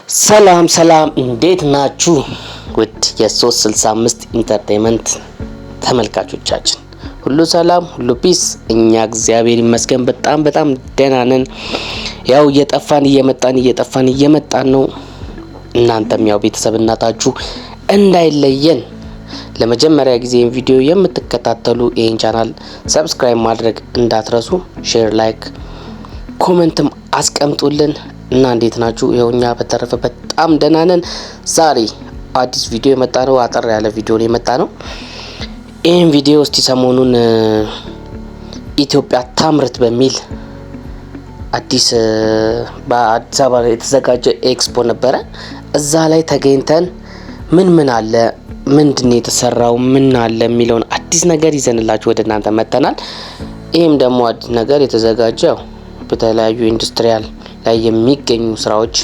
ሰላም ሰላም፣ እንዴት ናችሁ? ውድ የ365 Entertainment ተመልካቾቻችን፣ ሁሉ ሰላም፣ ሁሉ peace። እኛ እግዚአብሔር ይመስገን በጣም በጣም ደህና ነን። ያው እየጠፋን እየመጣን፣ እየጠፋን እየመጣን ነው። እናንተም ያው ቤተሰብነታችሁ እንዳይለየን፣ ለመጀመሪያ ጊዜ ይህን ቪዲዮ የምትከታተሉ ይህን channel subscribe ማድረግ እንዳትረሱ፣ share፣ like፣ comment ም አስቀምጡልን። እና እንዴት ናችሁ? ይኸው እኛ በተረፈ በጣም ደህና ነን። ዛሬ አዲስ ቪዲዮ የመጣ ነው። አጠር ያለ ቪዲዮ ነው የመጣ ነው። ይህን ቪዲዮ እስቲ ሰሞኑን ኢትዮጵያ ታምርት በሚል አዲስ በአዲስ አበባ የተዘጋጀ ኤክስፖ ነበረ። እዛ ላይ ተገኝተን ምን ምን አለ፣ ምንድን ነው የተሰራው፣ ምን አለ የሚለውን አዲስ ነገር ይዘንላችሁ ወደ እናንተ መጥተናል። ይህም ደግሞ አዲስ ነገር የተዘጋጀው በተለያዩ industrial ላይ የሚገኙ ስራዎች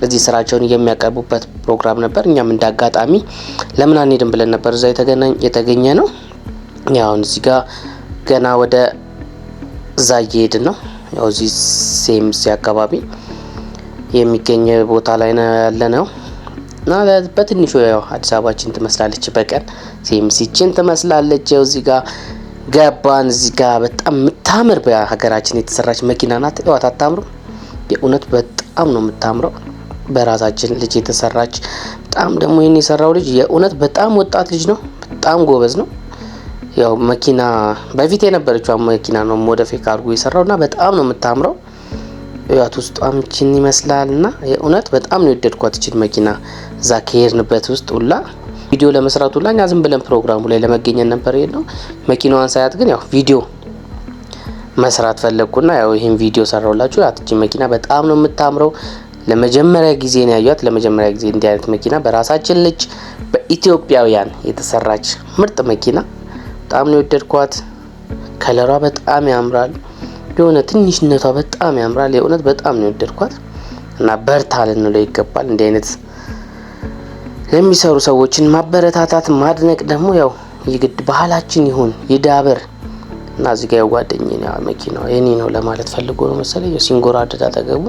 እዚህ ስራቸውን የሚያቀርቡበት ፕሮግራም ነበር። እኛም እንደ አጋጣሚ ለምን አንሄድም ብለን ነበር እዛ የተገኘ ነው። ያው እዚህ ጋር ገና ወደ እዛ እየሄድን ነው። ያው እዚህ ሲኤምሲ አካባቢ የሚገኝ ቦታ ላይ ነው ያለ ነው እና በትንሹ ያው አዲስ አበባችን ትመስላለች። በቀን ሲኤምሲችን ትመስላለች። ያው እዚህ ጋር ገባን። እዚህ ጋር በጣም የምታምር በሀገራችን የተሰራች መኪና ናት። እዋት፣ አታምሩም? የእውነት በጣም ነው የምታምረው። በራሳችን ልጅ የተሰራች፣ በጣም ደግሞ ይህን የሰራው ልጅ የእውነት በጣም ወጣት ልጅ ነው። በጣም ጎበዝ ነው። ያው መኪና በፊት የነበረችው መኪና ነው modify አድርጎ የሰራው እና በጣም ነው የምታምረው። ያት ውስጧም ይችን ይመስላል እና የእውነት በጣም ነው የወደድኳት ይችን መኪና። እዛ ከሄድንበት ውስጥ ሁላ ቪዲዮ ለመስራት ሁላ እኛ ዝም ብለን ፕሮግራሙ ላይ ለመገኘት ነበር የሄድነው። መኪናዋን ሳያት ግን ያው ቪዲዮ መስራት ፈለግኩና ያው ይህን ቪዲዮ ሰራሁላችሁ። ያት ይችን መኪና በጣም ነው የምታምረው። ለመጀመሪያ ጊዜ ነው ያዩት። ለመጀመሪያ ጊዜ እንዲህ አይነት መኪና በራሳችን ልጅ በኢትዮጵያውያን የተሰራች ምርጥ መኪና በጣም ነው የወደድኳት። ከለሯ በጣም ያምራል። የሆነ ትንሽነቷ በጣም ያምራል። የእውነት በጣም ነው የወደድኳት እና በርታ ልንለው ይገባል። እንዲህ አይነት የሚሰሩ ሰዎችን ማበረታታት ማድነቅ ደግሞ ያው የግድ ባህላችን ይሁን፣ ይዳብር። እና እዚህ ጋር ጓደኛዬ መኪናው የኔ ነው ለማለት ፈልጎ ነው መሰለኝ ሲንጎራደድ አጠገቡ።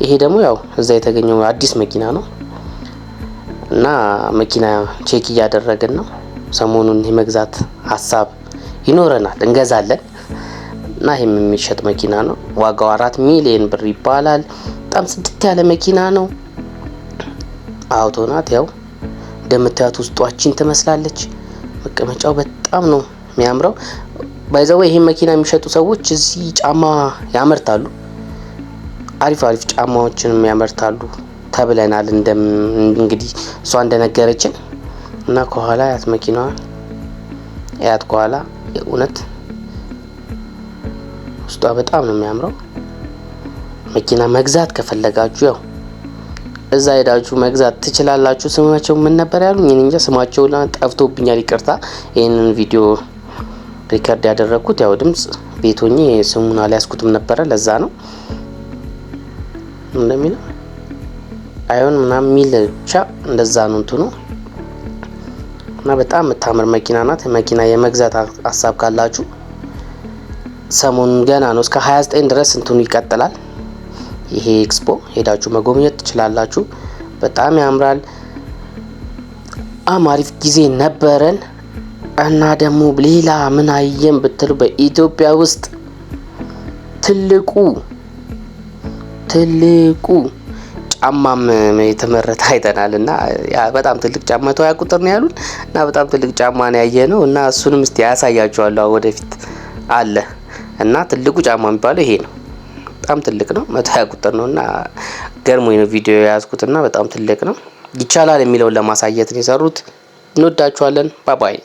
ይሄ ደግሞ ያው እዛ የተገኘው አዲስ መኪና ነው እና መኪና check እያደረግን ነው። ሰሞኑን የመግዛት ሀሳብ ይኖረናል፣ እንገዛለን። እና ይህም የሚሸጥ መኪና ነው። ዋጋው 4 ሚሊዮን ብር ይባላል። በጣም ጽድት ያለ መኪና ነው። Auto ናት። ያው እንደምታዩት ውስጧችን ትመስላለች። መቀመጫው በጣም ነው የሚያምረው። By the way፣ ይሄን መኪና የሚሸጡ ሰዎች እዚህ ጫማ ያመርታሉ። አሪፍ አሪፍ ጫማዎችንም ያመርታሉ ተብለናል። እንደም እንግዲህ እሷ እንደነገረችን። እና ከኋላ ያት መኪናዋ፣ ያት ከኋላ፣ የእውነት ውስጧ በጣም ነው የሚያምረው። መኪና መግዛት ከፈለጋችሁ ያው እዛ ሄዳችሁ መግዛት ትችላላችሁ። ስማቸው ምን ነበር ያሉኝ? እኔ እንጃ፣ ስማቸው ጠፍቶብኛል፣ ይቅርታ። ይህንን ቪዲዮ record ያደረግኩት ያው ድምጽ ቤት ሆኜ ስሙን አልያዝኩትም ነበረ። ለዛ ነው። እንደሚለው አይሆን ምናምን የሚል ብቻ እንደዛ ነው እንትኑ። እና በጣም የምታምር መኪና ናት። መኪና የመግዛት ሀሳብ ካላችሁ ሰሞኑን ገና ነው፣ እስከ 29 ድረስ እንትኑ ይቀጥላል። ይሄ ኤክስፖ ሄዳችሁ መጎብኘት ትችላላችሁ። በጣም ያምራል። በጣም አሪፍ ጊዜ ነበረን። እና ደግሞ ሌላ ምን አየን ብትሉ በኢትዮጵያ ውስጥ ትልቁ ትልቁ ጫማም የተመረተ አይተናል። እና በጣም ትልቅ ጫማ፣ 120 ቁጥር ነው ያሉን እና በጣም ትልቅ ጫማ ነው ያየ ነው። እና እሱንም እስቲ ያሳያችኋለሁ ወደፊት አለ። እና ትልቁ ጫማ የሚባለው ይሄ ነው። በጣም ትልቅ ነው። 120 ቁጥር ነው እና ገርሞኝ ነው ቪዲዮ የያዝኩት እና በጣም ትልቅ ነው። ይቻላል የሚለውን ለማሳየት ነው የሰሩት። እንወዳችኋለን። Bye bye።